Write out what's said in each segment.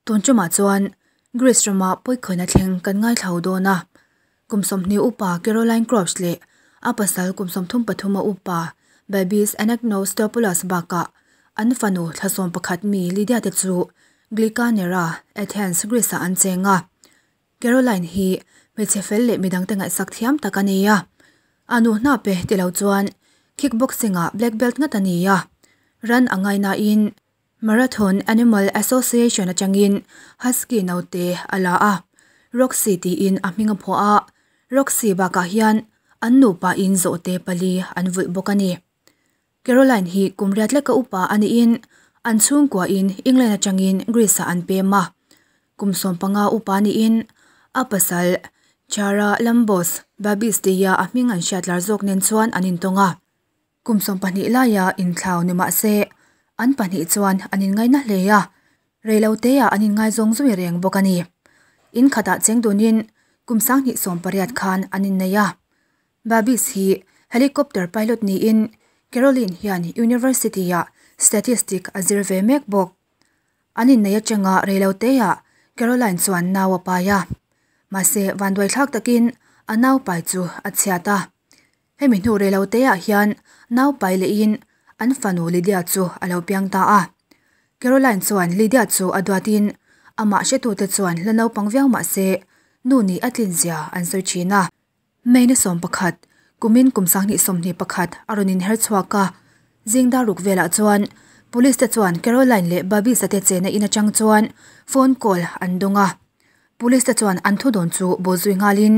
Tun tumah chuan Greece rama pawikhawina thleng kan ngaithla dawn a. Kum 20 upa Caroline Crouch leh a pasal kum 33 a upa Babis Anagnostopoulos baka an fanu thlasom pakhat mi Lydia te chu Glikanera, Athens, Greece an chenga. Caroline hi hmeichhe fel leh midang te ngaihsak thiam tak a ni a. Anu hna pe tilo chuan kickboxing a black belt ngat a ni a. Ran angai na in Marathon Animal Association atangin Husky naute ala a. Roxy ti in a hminga pho a. Roxy baka hian an nu pa in zo te pali an vul bawk ani. Caroline hi kumriat leka upa ani in an chhungkua in England atangin Greece an pema. Kumsom panga upa ni in a pasal Chara Lambos Babis te ya a hming an hriatlar zawk nen chuan an intawnga. Kumsom pahnih laia inthlau ni mah se an pahnih chuan an inngai na hle a. Reilo te ah an inngai zawng zui reng bawk ani. In khatah cheng dunin kum 2018 khan an innei a. Babis hi helicopter pilot ni in Caroline hian University ah statistic a zir ve mek bawk. An innei atanga reilo te ah Caroline chuan nau a pai a. Mahse vanduai thlak takin a nau pai chu a chhiat a. Hemi hnu reilo te ah hian nau pai leh in an fanu Lydia chu a lo piang ta a. Caroline chuan Lydia chu a duatin amah hretu te chuan la naupang viau mahse nu ni a tlin zia an sawi thin a. May ni 11 kumin kum 2021 a rawn inher chhuak a. Zingdar ruk velah chuan police te chuan Caroline leh Babis te chena in atang chuan phone call an dawng a. Police te chuan an thu dawn chu bawhzui nghalin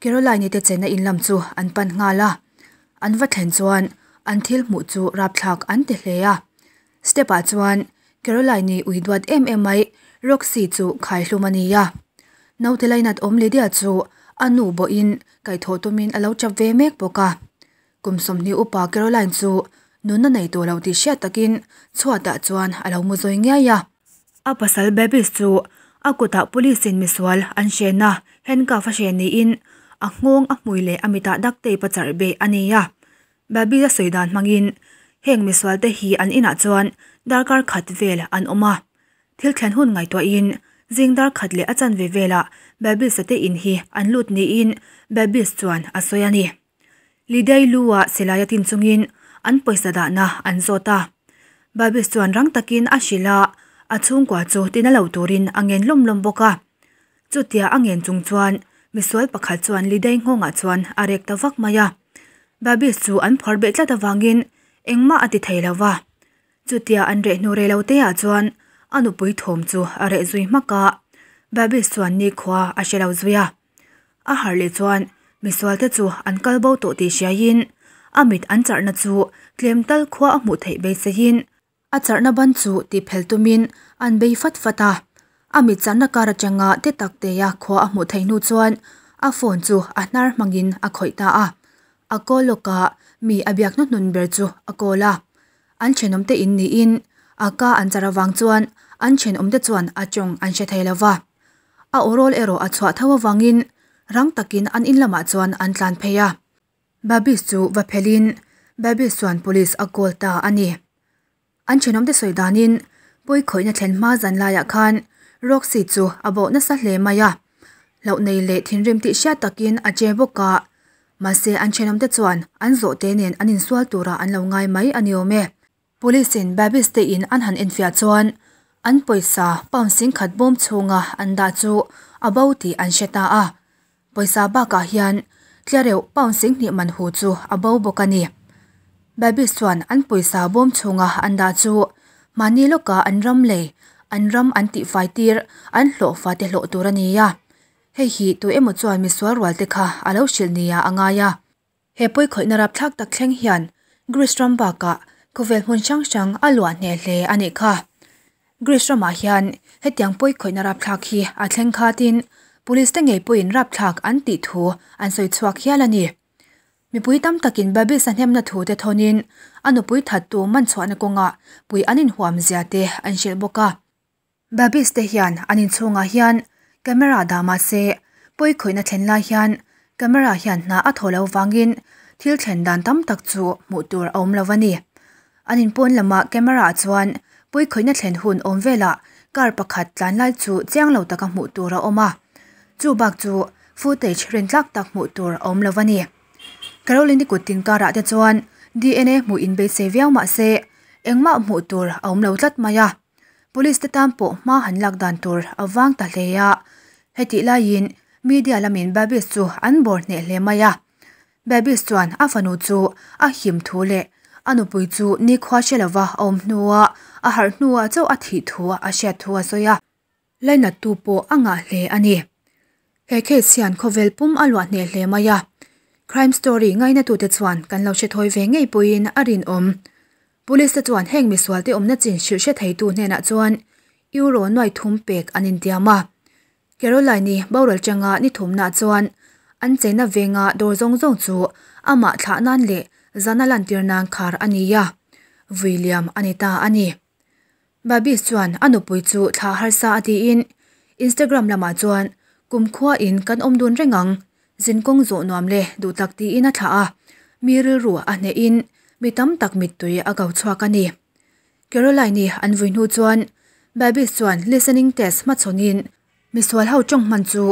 Caroline te chena in lam chu an pan nghal a. An va thlen chuan an thil hmuh chu rapthlak an ti hle a. Step ah chuan Caroline ui duat em em mai Roxy chu khai hlum ani a. Naute lainat awm Lydia chu a nu bawhin kaitho tumin a lo chap ve mek bawk a. Kum 20 upa Caroline chu nunna nei tur lo ti hriat takin chhuatah chuan a lo mu zawi ngiai a. A pasal Babis chu a kutah police in misual an hrena handcuff a hren niin a nghawng a hmui leh a mitah duct tape a charh beh a ni a. Babis a sawi dan hmangin heng misual te hi an inah chuan darkar khat vel an awm a. Thil thlen hun ngaihtuahin zingdar khat leh a chanve velah Babis te in hi an lut niin Babis chuan a sawi a ni. Lydia lua silai a tin chungin an pawisa dahna an zawt a. Babis chuan rang takin a hrila a chhungkua chu tina lo turin a ngen lawm lawm bawk a. Chutia a ngen chung chuan misual pakhat chuan Lydia nghawngah chuan a rek ta vak mai a. Babis chu an phawrh beh tlat awangin engmah a ti thei lova. Chutia an reh hnu reilo te ah chuan a nupui thawm chu a reh zui hmak a. Babis chuan ni khua a hre lo zui a. A har leh chuan misual te chu an kal bo tawh tih hriain a mit an charhna chu tlem tal khua a hmuh theih beiseiin a charhna ban chu ti phel tumin an bei fat fat a. A mit charhna kar atanga te tak te a khua a hmuh theih hnu chuan a phone chu a hnar hmangin a khawih ta a. A call lawka mi a biak hnu hnun ber chu a call a. An thenawm te in niin a ka an char awang chuan an thenawm te chuan a tawng an hre thei lova. A awrawl erawh a chhuah tho awangin rang takin an in lamah chuan an tlan phei a. Babis chu va phelin Babis chuan police a call ta a ni. An thenawm te sawi danin pawi khawihna thlen hma zan laiah khan Roxy chu a bawh nasa hle mai a. Hlauh nei leh thinrim tih hriat takin a che bawk a. Mahse an thenawm te chuan an zawh te nen an insual tura an lo ngai mai a ni awm e. Police in Babis te in an han enfiah chuan an pawisa pound 10,000 bawm chhunga an dah chu a bo tih an hre ta a. Pawisa bakah hian tlereuh pound 20 man hu chu a bo bawk a ni. Babis chuan an pawisa bawm chhunga an dah chu mahni lawka an ram lei an ram an tihfai tir an hlawh fa te hlawh tur a ni a. Hei hi tu emaw chuan misual rual te kha a lo hrilh nia a ngai a. He pawi khawihna rap thlak tak thleng hian Greece ram bakah khawvel hmun hrang hrang a luah hne hle a nih kha. Greece ramah hian hetiang pawi khawihna rap thlak hi a thleng khatin police te ngei pawhin rap thlak an tih thu an sawi chhuak hial a ni. Mipui tam takin Babis a hnemna thu te thonin a nupui that tu man chhuahna kawnga pui an inhuam zia te an hrilh bawk a. Babis te hian an inchhungah hian camera dah mahse pawi khawihna thlen lai hian camera hian hna a thaw lo wangin thil thlen dan tam tak chu hmuh tur a awm lo a ni. An inpawn lamah camera chuan pawi khawihna thlen hun awm velah car pakhat tlan lai chu chiang lo taka hmuh tur a awm a chu bak chu footage rintlak tak hmuh tur a awm lo a ni. Caroline-i kut tin karah te chuan D_N_A hmuh inbeisei viau mah se engmah hmuh tur a awm lo tlat mai a police te tan pawh hma han lak dan tur a vang ta hle a hetih laiin media lamin Babis chu an bawr hneh hle mai a Babis chuan a fanu chu a him thu leh a nupui chu nikhua hre lova a awm hnuah a harh hnuah chauh a thih thu a hriat thu a sawi a. Lainattu pawh a ngah hle a ni. He case hian khawvel pum a luah hneh hle mai a, crime story ngainatute chuan kan lo hre thawi ve ngei pawhin a rinawm. Police te chuan heng misualte awmna chin hrilh hre theitu hnenah chuan euro nuai thum pek an intiam a. Caroline-i boral changa ni thumnaah chuan an cheina venga dawr zawng zawng chu amah thlah nan leh zana lantir nan khar a ni a, vui liam a ni ta a ni. Babis chuan a nupui chu thla harsa a tiin Instagram lamah chuan kumkhua in kan awm dun reng ang, zinkawng zawh nuam le duh tak tiin a thlah a, mi rilru a hnehin mi tam tak mittui a ko chhuak a ni. Caroline-i an vui hnu chuan Babis chuan listening test hmachhawnin misual ho tawng hman chu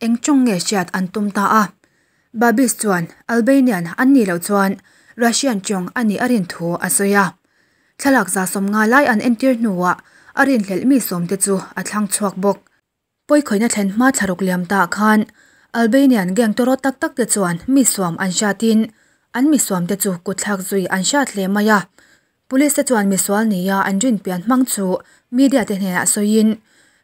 eng tawng nge hriat an tum ta a. Babis chuan Albanian an nih loh chuan Russian tawng a nih a rin thu a sawi a. Thlalak za sawmnga lai an entir hnuah a rinhlelh mi sawmte chu a thlang chhuak bawk. Pawikhawihna thlen hma thlaruk liam ta khan Albanian gang tawrawt tak tak te chuan mi suam an hriatin an mi suamte chu kutthlak zui an hriat hle mai a. Police te chuan misual nia an rin pian hmang chu media te hnenah sawiin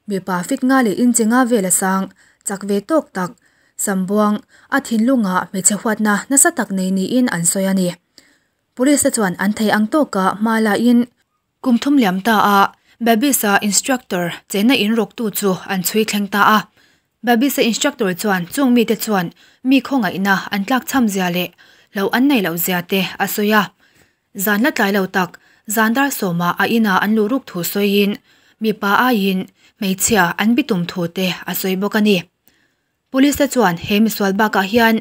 mipa fit nga leh inchi nga vel a sang chak ve tawk tak Sambuang a thinlungah hmeichhe huatna nasa tak nei niin an sawi a ni. Police te chuan an thei ang tawka hma lain kum thum liam ta a Babis-a instructor chenna in rawktu chu an chhui thleng ta a. Babis-a instructor chuan chung mite chuan mi khawngaihna an tlak chham zia leh lo an nei loh zia te a sawi a. Zan la tlai lo tak zan dar sawma a ina an luh ruk thu sawiin mipa aiin hmeichhia an bitum thu te a sawi bawk a ni. Police te chuan he misual bakah hian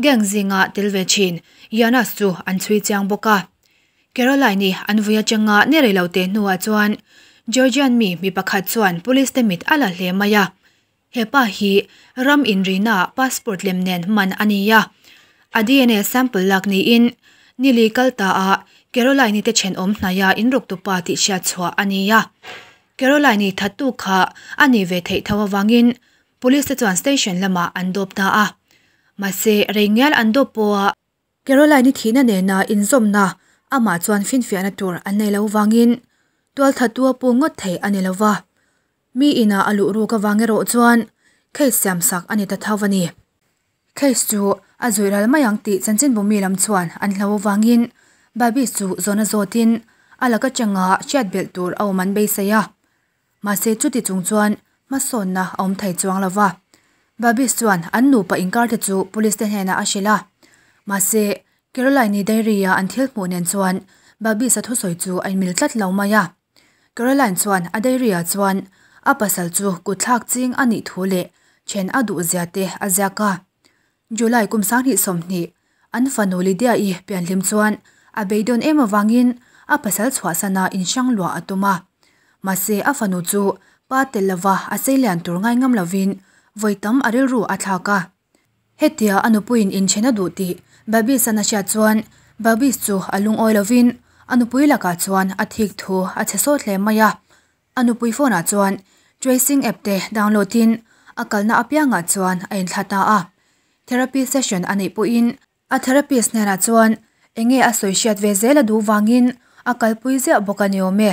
gang zinga tel ve thin Yanas chu an chhui chiang bawk a. Caroline-i an vui atanga ni rei lo te hnuah chuan Georgian mi mi pakhat chuan police te mit a la hle mai a. He pa hi ram inrina passport lem nen man a ni a. A DNA sample lak niin nili kal ta a Caroline-i te thenawm hnaia inruktupa tih hriat chhuah a ni a. Caroline-i thattu kha a ni ve theih tho avangin Police te chuan station lamah an dawp ta a, mahse rei ngial an dawp pawha Caroline-i thihna nena inzawmna amah chuan finfiahna tur an nei lo vangin tualthattu a pu ngawt thei a ni lo va, mi inah a luh ruk avang erawh chuan case siamsak a ni ta tho a ni. Case chu a zuih ral mai ang tih chanchinbu mi lam chuan an hlau avangin Babis chu zawhna zawtin a laka changa hriat belh tur a awm an beisei a. Mahse chuti chung chuan hmasawnna a awm thei chuang lo va. Babis chuan an nupa inkar te chu police te hnenah a hrilh a. Mahse Caroline-i diary-a an thil hmuh nen chuan Babis-a thusawi chu a inmil tlat lo mai a. Caroline chuan a diary-ah chuan a pasal chu kutthlak ching a nih thu leh then a duh zia te a ziak a. July kum 2020, an fanu Lydia-i pianhlim chuan a beidawn em avangin a pasal chhuahsana inhrang luah a tum a. Mahse a fanu chu pa tel lova a seilian tur ngai ngam lovin vawi tam a rilru a thlak a. Hetia a nupuiin inchhen a duh tih Babis-an a hriat chuan Babis chu a lungawi lovin a nupui lakah chuan a thik thu a chhe sawt hle mai a. A nupui phone ah chuan tracing app te download in a kalna apiangah chuan a inthla ta a. Therapy session a neih pawhin a therapist hnenah chuan enge a sawi hriat ve zel a duh vangin a kalpui ziah bawk a ni awm e.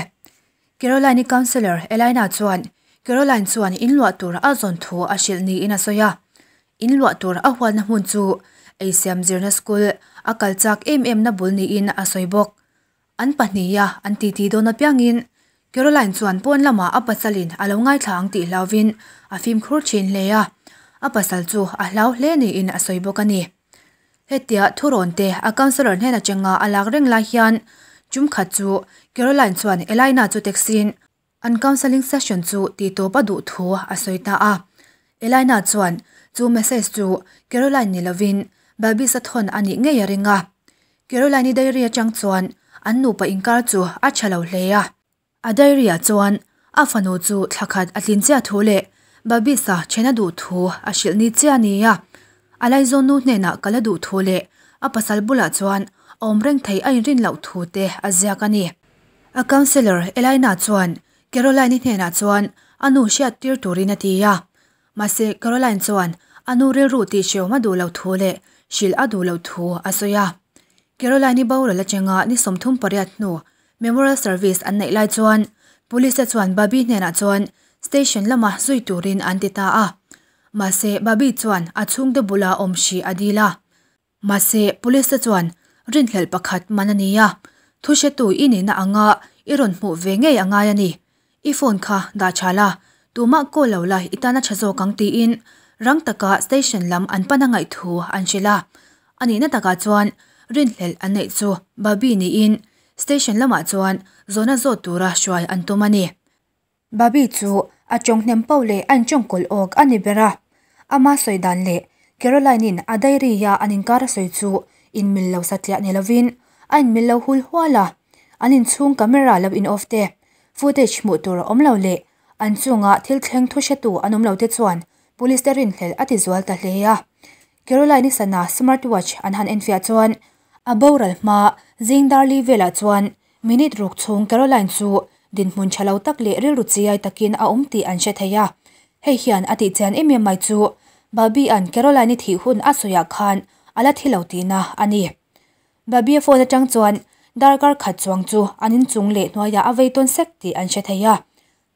Caroline-i counsellor Elaina chuan Caroline chuan inluah tur a zawn thu a hrilh niin a sawi a. Inluah tur a huatna hmun chu eisiam zirna school a kal chak em em na bul niin a sawi bawk. An pahniha an titi dawn apiangin Caroline chuan pawn lamah a pasalin a lo ngaithla ang tih hlauvin a fimkhur thin hle a, a pasal chu a hlau hle niin a sawi bawk a ni. Hetia thurawn te a counsellor hnen atanga a lak reng lai hian tum khat chu Caroline chuan Elaina chu taxi-in An counselling session chu tih tawp a duh thu a sawi ta a. Elaina chuan chu message chu Caroline ni lovin Babis-a thawn a nih ngei a ring a. Caroline-i diary atang chuan an nupa inkar chu a tha lo hle a. A diary-ah chuan A fanu chu thla khat a tlin chiah thu leh Babis-a then a duh thu a hrilh ni chiah a ni a. A laizawn nu hnenah kal a duh thu leh a pasal bulah chuan a awm reng thei a inrin loh thu te a ziak a ni. A counsellor Elaina chuan Caroline-i hnenah chuan a nu hriat tir turin a ti a. Mahse Caroline chuan a nu rilru tih hreawm a duh loh thu leh hrilh a duh loh thu a sawi a. Caroline-i boral atanga ni 38 hnu Memorial Service an neih lai chuan Police te chuan Babi hnenah chuan Station lama zui turin an ti ta a. Mahse Babi chuan a chhungte bula awm hrih a dil a. Mahse Police te chuan rinhlelh pakhat man a ni a, thu hretu i nihna anga i rawn hmuh ve ngei a ngai a ni. I phone kha dah tha la, tumah call lo la i tan a tha zawk ang tiin rang taka station lam an pan a ngaih thu an hrilh a. A nihna takah chuan rinhlelh an neih chu Babi niin station lamah chuan zawhna zawt tura hruai an tum a ni. Babi chu a tawng hnem pauh leh a inchawng kawlh awk a ni ber a. Ama sawi dan leh Caroline-in a diary-a an inkar a sawi chu inmil lo satliah ni lovin a inmil lo hul hual a. An inchhung camera lo in off te, footage hmuh tur a awm lo leh an chunga thil thleng thu hretu an awm lo te chuan police te rinhlelh a ti zual ta hle a. Caroline-i sana smart watch an han enfiah chuan a boral hma zing darli velah chuan Minute ruk chhung Caroline chu dinhmun tha lo tak leh rilru chiai takin a awm tih an hre thei a. Hei hian a tih chian em em mai chu Babi-a'n Caroline-i thih hun a sawiah khan a la thi lo tihna a ni. Babi-a phone atang chuan darkar khat chuang chu an inchung leh hnuaiah a vei tawn sek tih an hre thei a.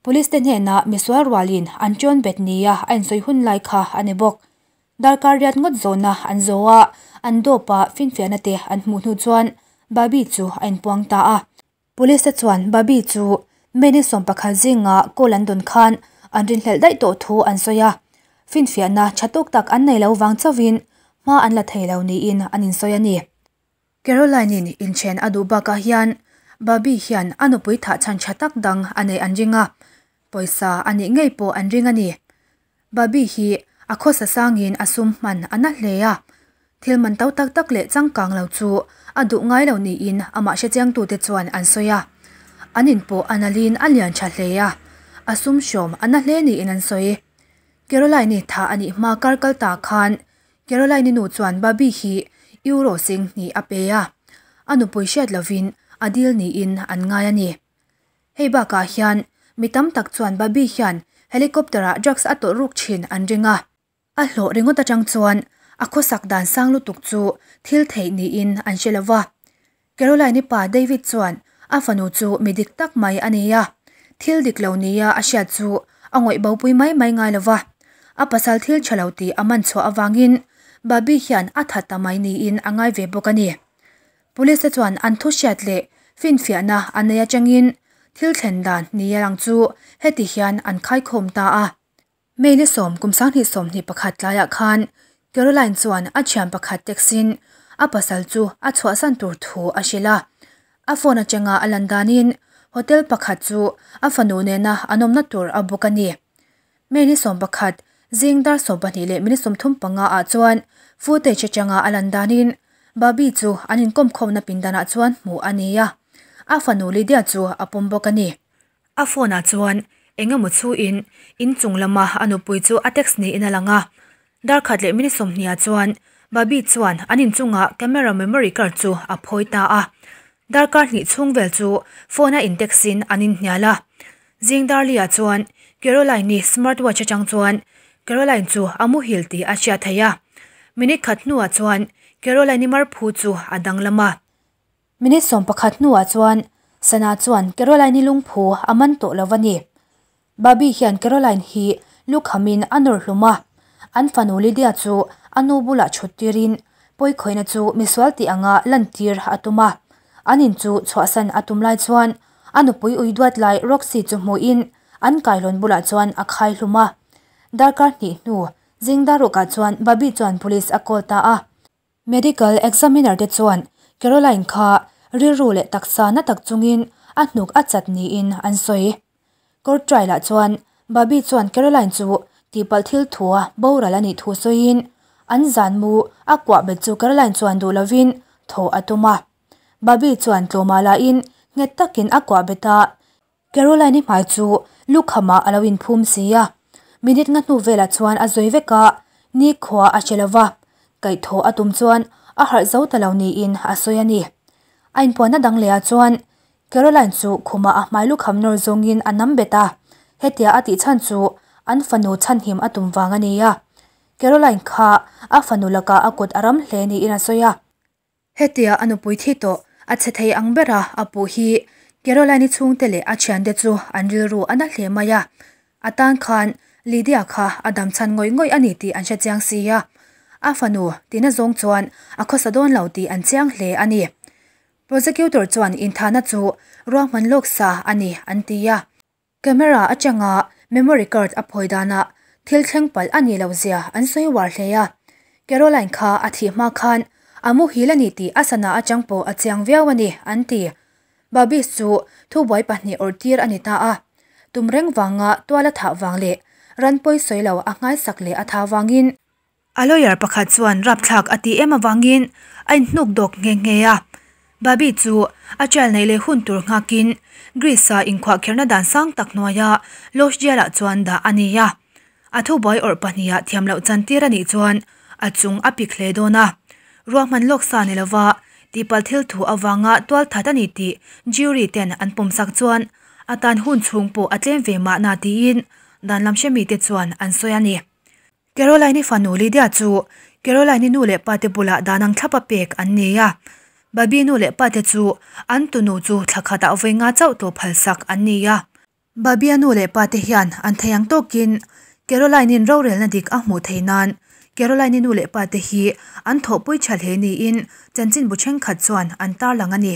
Police te hnenah misual rualin an ṭawn bet nia a insawi hun lai kha a ni bawk. Darkar riat ngawt zawhna an zo a, an dawp a, finfiahna te an hmuh hnu chuan Babi chu a inpuang ta a. Police te chuan Babi chu May ni 11 zinga call an dawn khan an rinhlelh daih tawh thu an sawi a, finfiahna tha tawk tak an nei lo vang chauhin hma an la thei lo niin an insawi a ni. Caroline-in inchen a duh bakah hian Babi hian a nupui thah chhan tha tak dang a neih an ring a, pawisa a nih ngei pawh an ring a ni. Babi hi a khawsa sangin a sum hman a na hle a, thil man to tak tak leh changkang lo chu a duh ngai lo niin amah hrechiangtute chuan an sawi a. An in pawh a nalhin a lian tha hle a, a sum hrawm a na hle niin an sawi. Caroline-i thah a nih hma kar kal ta khan Caroline-i nu chuan Babi hi euro sing hnih a pe a, a nupui hriat lovin a dil niin an ngai a ni. Hei bakah hian mi tam tak chuan Babi hian helicopter-ah drugs a tawlh ruk thin an ring a. A hlawh ringawt atang chuan a khawsak dan sang lutuk chu thil theih niin an hre lo va. Caroline-i pa David chuan a fanu chu mi dik tak mai a ni a, thil dik lo nia a hriat chu a ngawih bopui mai mai ngai lo va. A pasal thil tha lo tih a man chhuah avangin Babi hian a that ta mai niin a ngai ve bawk a ni. Police te chuan an thu hriat leh finfiahna an nei atangin thil thlen dan nia lang chu heti hian an khaikhawm ta a. May ni sawm kum 2021 tlaiah khan Caroline chuan a thian pakhat text-in a pasal chu a chhuahsan tur thu a hrilh a. A phone atanga a lan danin hotel pakhat chu a fanu nena an awmna tur a book a ni. May ni 11 zing dar 12 leh minute 35 ah chuan footage atanga a lan danin Babi chu an inkawmkhawmna pindanah chuan hmuh a ni a, a fanu Lydia chu a pawm bawk a ni. A phone ah chuan eng emaw chhuin inchung lama a nupui chu a text niin a lang a. Dar khat leh minute 20 ah chuan Babi chuan an inchungah camera memory card chu a phawi ta a. Darkar hnih chhung vel chu phone a in text in an inhnial a. Zing Darli ah chuan Caroline-i smart watch atang chuan Caroline chu a muhil tih a hriat theih a. Minute khat hnuah chuan Caroline-i marphu chu a danglam a. Minute 11 hnuah chuan Sana chuan Caroline-i lungphu a man tawh lo a ni. Babi hian Caroline hi lukhamin a nawr hlum a, an fanu Lydia chu a nu bulah chhut tirin pawikhawihna chu misual tih anga lantir a tum a. An in chu chhuahsan a tum lai chuan a nupui ui duat lai Roxy chu hmuhin an kailawn bulah chuan a khai hlum a. Darkar hnih hnu zing darukah chuan Babi chuan police a call ta a. Medical examiner te chuan Caroline kha rilru leh taksa na tak chungin a hnuk a chat niin an sawi. Court trial ah chuan Babi chuan Caroline chu tihpalh thil thua boral a nih thu sawiin an zan mu a kuah bet chu Caroline chuan duh lovin thaw a tum a. Babi chuan tlawma lain nghet takin a kuah bet a. Caroline-i hmai chu lukhamah a lo inphum si a, minute nga hnu velah chuan a zawi vek a, nikhua a hre lo va, kaihthawh a tum chuan a harh zo ta lo niin a sawi a ni. A inpuanna dang lehah chuan Caroline chu khumah a hmai lukham nawr zawngin a nam bet a, hetia a tih chhan chu an fanu chhanhim a tum vang a ni a. Caroline kha a fanu lakah a kut a ram hle niin a sawi a. Hetia a nupui thi tawh a che thei ang bera a puh hi Caroline-i chhungte leh a thiante chu an rilru a na hle mai a. A tan khan Lydia kha a dam chhan ngawih ngawih a ni tih an hre chiang si a. A fanu tina zawng chuan a khawsa dawn lo tih an chiang hle a ni. Prosecutor chuan inthahna chu ruahman lawk sa a ni an ti a. Camera atanga memory card a phawi danah thil thleng palh a nih loh zia an sawi uar hle a. Caroline kha a thih hma khan a muhil a ni tih a sana atang pawh a chiang viau a ni, an ti. Babis chu thubuai pahnih awrh tir a ni ta a. Tum reng vanga tual a thah vang leh ran pawi sawi lo a nghaisak leh a thah vangin. A lawyer pakhat chuan rapthlak a tih em avangin a inhnuk dawk nghe nghe a. Babi chu a trial neih leh hun tur nghakin Greece-a inkhuahkherhna dan sang tak hnuaia Los Jail-ah chuan dah a ni a. A thubuai awrh pahniha thiam loh chantir a nih chuan a chung a pik hle dawn a. Ruahman lawk sa ni lova tihpalh thil thu avanga tualthat a ni tih jury ten an pawmsak chuan a tan hun chhung pawh a tlem ve mahna tiin dan lam hremite chuan an sawi a ni. Caroline-i fanu Lydia chu Caroline-i nu leh pate bulah dan ang thlapa pek an ni a. Babi nu leh pate chu an tunu chu thla khatah vawi nga chauh tawh phalsak an ni a. Babia nu leh pate hian an thei ang tawkin Caroline-in rorelna dik a hmuh theih nan Caroline-i nu leh pate hi an thawhpui tha hle niin chanchinbu thenkhat chuan an tarlang a ni.